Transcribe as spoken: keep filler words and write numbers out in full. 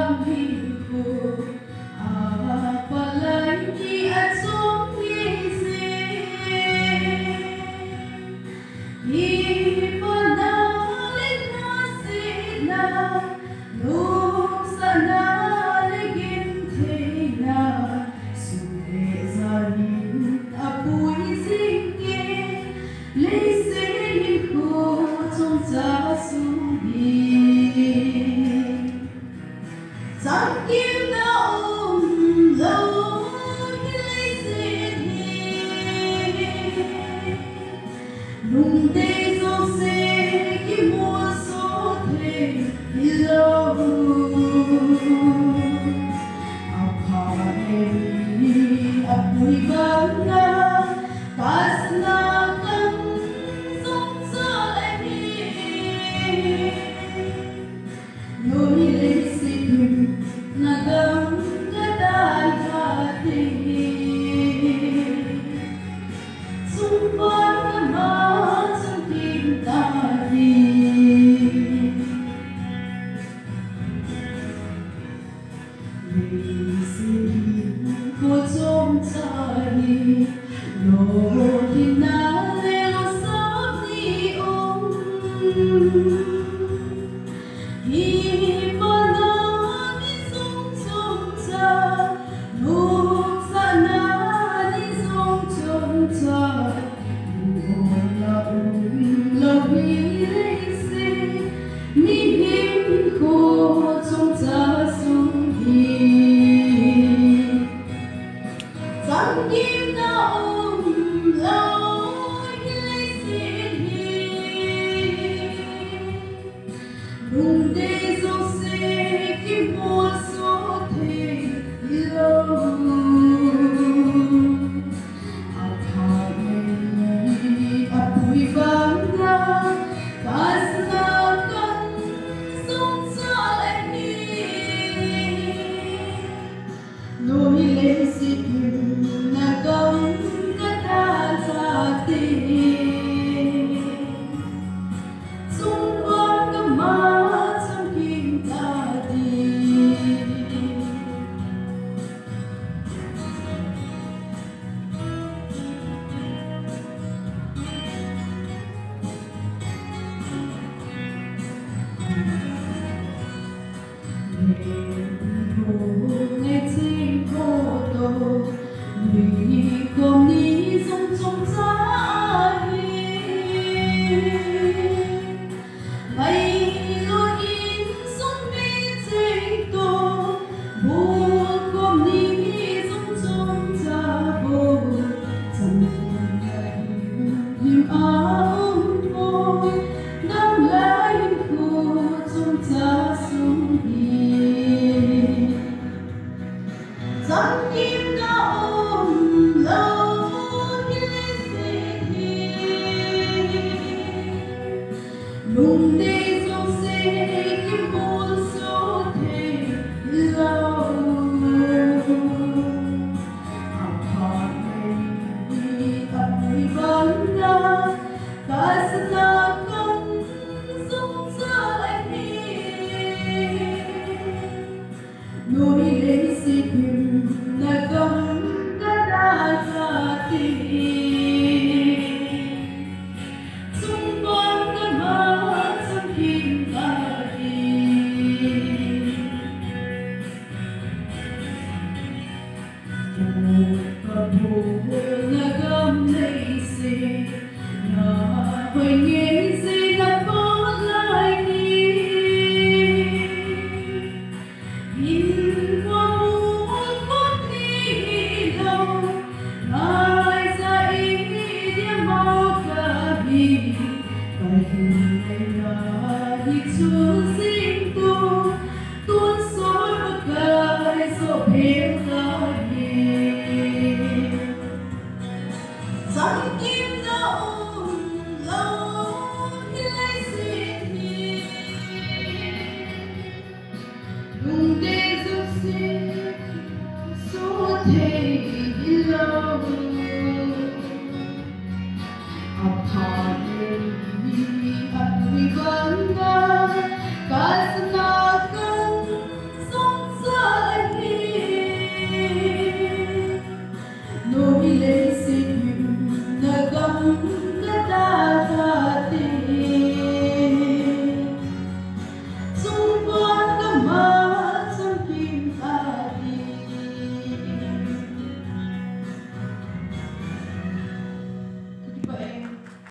Hinkho a palai ni achom ngei se. Kipana le lhasetna, nopsahna le gentheina, sum le jan in apui jing e, leiset hinkho chomcha sung hi. Chamkimna umlou hi leiset hi. Lungdei jouse kimolso thei hilou. Apha le mi apui banga, kasna kan jong chal ahi. Noi leiset himna gamkhat a lhate, chungvang gam a chun kimta hi. Leiset hinkho chomcha hi, lolhinna le losapna um. Kipana ni jong chomcha, nopsahna ni jong chomcha, lungholna umlou hi leiset, mihem hinkho chomcha sung hi. Chamkimna umlou hi leiset hi. Lungdei jouse kimolso thei hilou. Apha le mi apui banga, kasna kan jong chal ahi. Noi leiset himna gamkhat a lhate, chungvang gam a chun kimta hi. Chamkimna umlou hi leiset hi. Lungdei jouse kimolso thei hilou. Apha le mi apui banga, kasna kan jong chal ahi. Noi leiset himna gamkhat a lhate, chungvang gam a chun kimta hi. Kabolna gam leiset, na hoi ngei jeh in apha lai ni. Hinkho mu khop thei hilou, ngaijah in idia mo kahi. Kahin ngaina hi chu jingtu, tonsot Pakai joh peng kahi. Chamkimna umlou hi leiset hi. Lungdei jouse kimolso thei hilou. Apha le mi apui banga, kasna kan jong